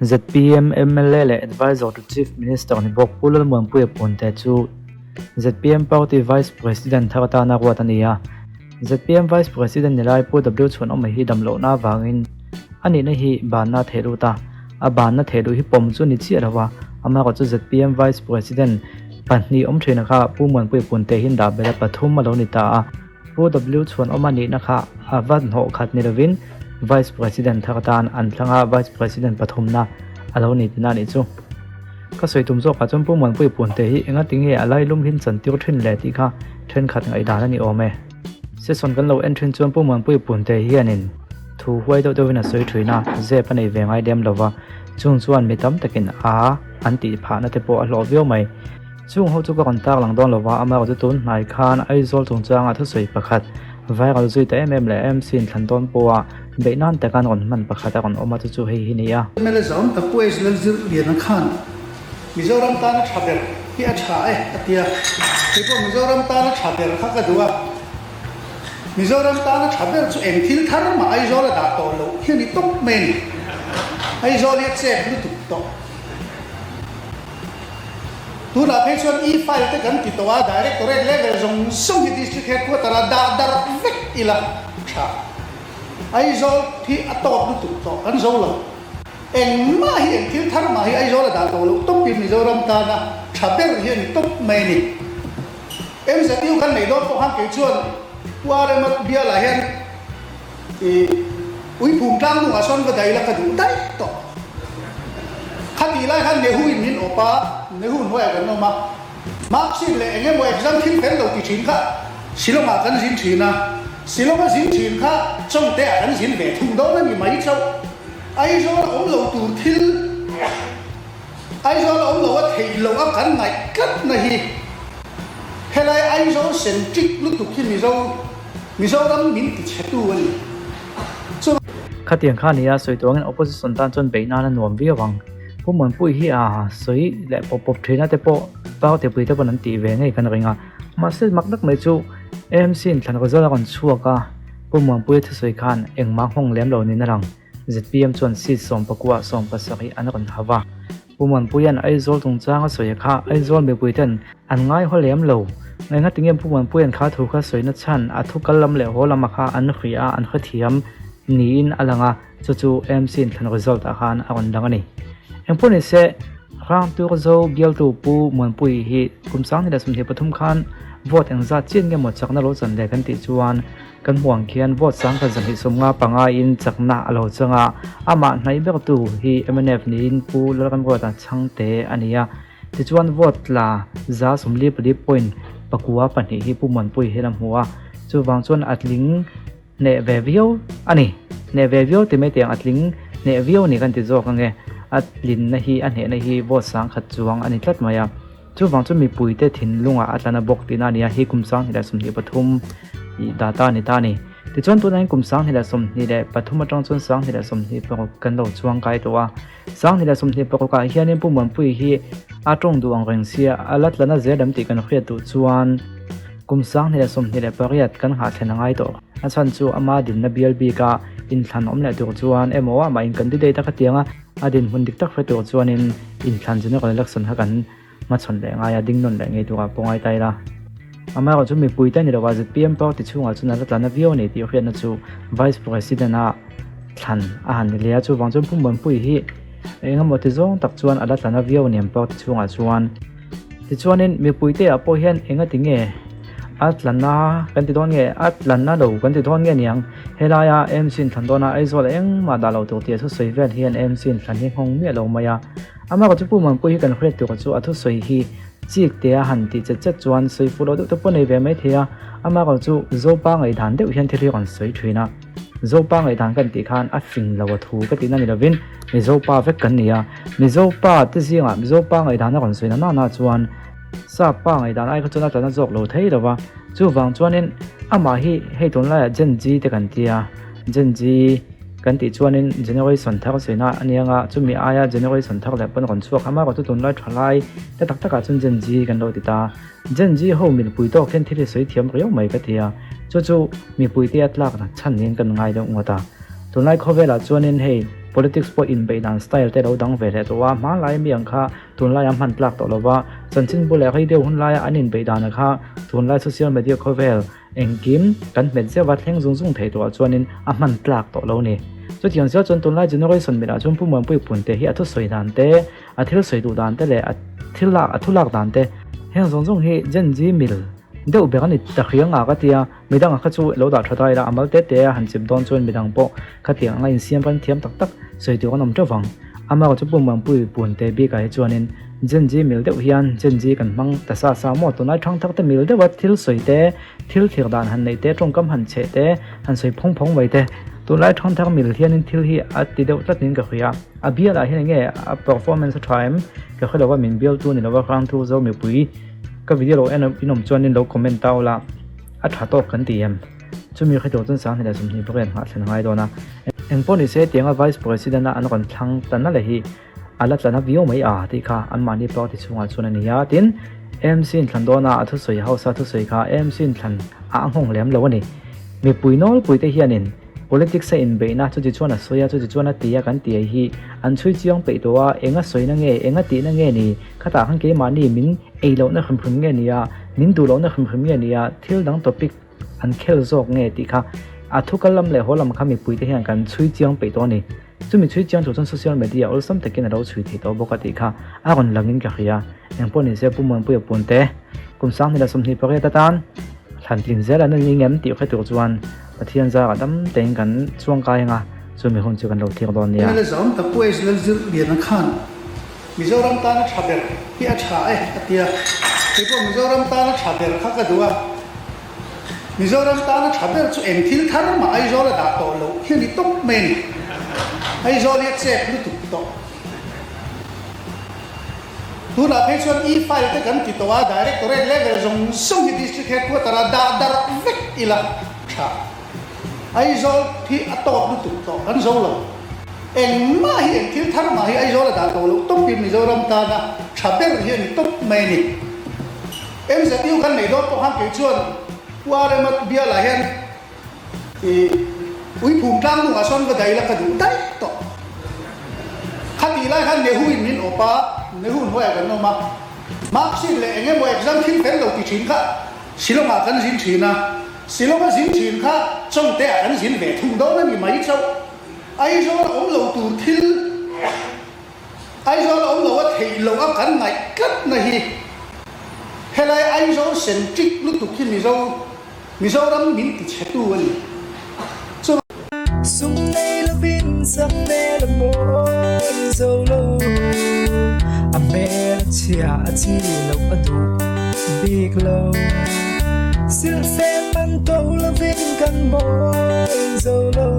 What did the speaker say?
Zpm mla leh Advisor to Chief Minister ni bawk Pu Lalmuanpuia Punte chu zpm Party Vice President thar atana ruat a ni a. Zpm Vice President ni lai Pu W Chhuanawma hi damlohna avangin a nihna hi banna a theh lut a. A banna theh luh hi pawm chu ni chiah lo a, amaherawhchu zpm Vice President pahnih awm thin kha Pu Muanpuia Punte hian dah belh a pathum a lo ni ta a. Pu W Chhuanawma nihna kha a va hnawh khat ni lovin Vice President thar atan an thlang a, Vice President pathumna a lo ni tihna a nih chu. Ka sawi tum zawkah chuan Pu Muanpuia Punte hi engati nge a lailum hin chantir thin le tih kha thenkhat ngaihdan a ni awm e. Session kan lo en thin chuan Pu Muanpuia Punte hianin thu huai deuh deuhin a sawi thin a, zep a nei ve ngai lem lova, chung chuan mi tam takin a an tih phahna te pawh a hlawh viau mai. Chung ho chu ka rawn tak lang dawn lova, amaherawhchu tun hnai khan Aizawl chungchanga thusawi pakhat viral zui ta em em leh MC in thlan dawn pawha beih nan taka an rawn hman pakhat a rawn awm a, chu chu hei hi ni a. Mla zawng tak Pu H Lalzir Liana khan Mizoram tana tha ber hi a tha e a ti a, kei pawh Mizoram tana tha ber kha ka duh a, Mizoram tana tha ber chu eng thil thar mah Aizawl a dah tawh loh hi a ni tawp mai a ni. Aizawl hi a chep lutuk tawh. Tunah phei chuan e-file te kan ti tawh a, Directorate level zawng zawng hi District Headquarter ah dah darh vek ila tha. Aizawl hi a tawp lutuk tawh kan zo lo. Engmah hi eng thil thar mah hi Aizawl a dah tawh loh tawpin Mizoram tana tha ber hi a ni tawp mai a ni. MZU kan nei dawn pawh khan kei chuan Pu RM-a bialah hian I uiphum tlang hnungah sawn va daih la ka duh daih tawh. Khatih lai khan Nehu in min awp a, Nehu hnuaiah kan awm a. Mark sheet leh eng emaw exam thil fel lo ti thin kha Shillong ah kan zin thin a. Shillong a zin thin kha Chawngte ah kan zin ve thung dawn a ni mai chauh. Aizawl a awm lo tur thil Aizawl a awm lo a theih loh a kan ngaih tlat na hi helai Aizawl centric lutuk hi Mizo Mizoram min ti chhetu a ni. Chu. Khatiang kha nia sawi tuangin opposition tan chuan beih nan a nuam viau ang. Pu Muanpui hi a sawi leh pawp pawp thin a te pawh party pui te pawn an tih ve ngei kan ring a. Mahse mak tak mai chu AMC in thlan result a rawn chhuak a, Pu Muanpuia thusawi khan engmah nghawng lem lo niin a lang. Zpm chuan seat sawmpakua sawmpasarih an rawn hau a. Pu Muanpuia'n Aizawl chungchang a sawi kha Aizawl mipuiten an ngai haw lem lo. Ngaihngati nge Pu Muanpuia'n kha thu kha sawina chhan a thu kal lam leh haw lama kha an hria a, an hrethiam niin a lang a, chu chu AMC inthlan result ah khan a rawn lang a ni. Engpawh ni se, Rangturzo bialtu Pu Muanpui hi kum 2023 khan vote engzat chian nge maw chakna lo chan le kan tih chuan Kan hmuh ang khian vote sangkhat zahnih sawmnga panga in chakna a lo chang a, amah hnaih bertu hi mnf niin Pu Lalramruata Chhangte a ni a. Tichuan vote tla za 44 point pakua pahnih hi Pu Muanpui hian a hmu a, chuvang chuan a tling hneh ve viau a ni. Hneh ve viau ti mai teh ang, a tling hneh viau a ni kan ti zawk ange, a tlinna hi a hnehna hi vote sangkhat chuang a ni tlat mai a. Chuvang chu mipuite thinlungah a tlana bawk tihna a ni a, hi kum 2023 ih data a ni ta a ni. Tichuan tunah hian kum 2023 atang chuan 2026 kan lo chuang kai tawh a. 2026 ah hianin Pu Muanpui hi a tawng duh ang reng sia, a la tlana zel em tih kan hriat duh chuan kum 2028 kan nghahthlen a ngai tawh. A chhan chu ama dinna bial bika inthlan awm leh tur chuan emaw amah in candidate a khatiang a, A dinhmun dik tak hre tur chuanin inthlan general election kha kan hmachhawn leh ngai a, ding nawn leh ngei turah pawh ngai ta ila. Amaherawhchu mipui te ni lova zpm party chhungah chuan a la tla na viau a ni tih hriatna chu Vice President a thlan a han ni leh a, chuvang chuan Pu Muanpui hi eng emaw ti zawng tak chuan a la tla na viau a ni an party chhungah chuan. Tichuanin mipui te ah pawh hian enga ti nge a tlanna kan ti dawn nge a tlanna lo kan ti dawn nge niang helaia AMC in thlan dawn a Aizawl ah engmah dah lo tur tih a thusawi vel hian AMC in thlan hi nghawng miah lo mai a amah chu Pu Muanpui hi kan hriat tur chu a thusawi hi chik te a han tih chet chet chuan sawi fuh lo deuh te pawh nei ve mai thei a amah chu Zopa ngaihdan deuh hian thil hi a rawn sawi thin a. Zopa ngaihdan kan tih khan a fing lo a thu ka tihna ni lovin Mizopa vek kan ni a, Mizopa te zingah Mizopa ngaihdan a rawn sawi na nana chuan Sap pa ngaihdan ai kha chuan a tla na zawk lo thei lo va, chuvang chuanin amah hi hei tunlaiah Gen Z te kan ti a, Gen Z kan tih chuanin generation thar sawi na a nia nga, chumi aia generation thar leh pawn a rawn chhuak a, amaherawhchu tunlai thalai te tak takah chuan Gen Z kan lo ti ta. Gen Z ho mipui tawk hian thil hi sawi thiam riau mai ka ti a, chu chu mipui te a tlak na chhan niin kan ngai deuh ngawt a. Tunlai khawvelah chuanin hei Politics pawh inbeih dan style te lo dang ve leh tawh a, hmanlai mi ang kha tunlaia hman tlak tawh lova, chanchinbu leh radio hun laia an inbeih dana kha tunlai social media khawvel engkim kan hmet zeuh a thleng zung zung thei tawhah chuanin a hman tlak tawh lo ni. Chutiang zia chuan tunlai generation milah chuan Pu Muanpui Punte hi a thusawi dan te, a thil sawi duh dan te leh a thil lak a thu lak dan te heng zawng zawng hi Gen Z mil deuh ber a ni ta hriang a ka tia. Midang kha chu lo dah tha ta ila a mal te te a han chip dawn chuan midang pawh khatiang anga insiam ran thiam tak tak sawi tur an awm teuh vang. Amah chu Pu Muanpui Punte bikah hi chuanin Gen Z mil deuh hian Gen Z kan hmang ta sa sa maw tunlai thang thak te mil deuha thil sawi te, thil thlir dan han neih te, tawngkam han cheh te, han sawi phawng phawng mai te. Tunlai thang thak mil hianin thil hi a ti deuh tlat niin ka hria. A bialah hian enge a performance a tha em? Ka hre lova min bialtu ni lova Hrangthu Zo mipui ka video lo en in awm chuanin lo comment ta ula a tha tawk kan ti em? Chumi hre tur chuan 2028 nghah thlen a ngai dawn a. Engpawh nise tianga Vice President a an rawn thlang ta nalh hi A la tlana viau mai a tih kha anmahni party chhungah chuan a ni a, tin AMC in thlan dawna a thusawi House a thusawi kha AMC in thlan a nghawng lem lo a ni. Mipui nawlpui te hianin politics a inbeihna chuti chuan a sawi a, chuti chuan a ti a kan tih hi an chhui chiang peih tawh a, eng a sawina nge, eng a tihna nge ni, khatah khan keimahni min ei lohna hrim hrim nge ni a, min duh lohna hrim hrim nge ni a, thil dang topic an khel zawk nge tih kha a thu kal lam leh haw lam kha mipui te hian kan chhui chiang peih tawh a ni. Chumi chhui chiang tur chuan social media awlsam takin a lo chhui thei tawh bawk a tih kha a rawn langin ka hria. Engpawh ni se Pu Muanpuia Punte kum 2028 atan thlan tling zel an ni ngem tih hre tur chuan Pathian zarah dam tein kan chuang kai anga chumi hun chu kan lo thlir dawn nia. Mla zawm tak Pu H Lalzirliana khan Mizoram tana tha ber hi a tha e a ti a, keipawh Mizoram tana tha ber kha ka duh a. Mizoram tana tha ber chu eng thil thar mah Aizawl a dah tawh loh hi a ni tawp mai a ni. Aizawl hi a chep lutuk tawh. Tunah phei chuan e-file te kan ti tawh a, Directorate level zawng zawng hi District Headquarter ah dah darh vek ila tha. Aizawl hi a tawp lutuk tawh, kan zo lo. Engmah hi eng thil thar mah hi Aizawl a dah tawh loh tawpin Mizoram tana tha ber hi a ni tawp mai a ni. MZU kan nei dawn pawh khan kei chuan Pu RM-a bialah hian i Uiphum tlang hnungah sawn va daih la ka duh daih tawh. Khatih lai khan Nehu in min awp a, Nehu hnuaiah kan awm a. Mark sheet leh eng emaw exam thil fel lo ti thin kha Shillong-ah kan zin thin a. Shillong-a zin thin kha Chawngte-ah kan zin ve thung dawn a ni mai chauh. Aizawl a awm lo tur thil. Aizawl awm lo a theih loh a kan ngaih tlatna hi helai Aizawl centric lutuk hi Mizo Mizoram min ti chhetu a ni. Chu. Sum nei lovin sak hmel a mawi zo lo, a hmel a chhia a chi loh a duh bik lo. Silhfen man to lovin kan mawi zo lo.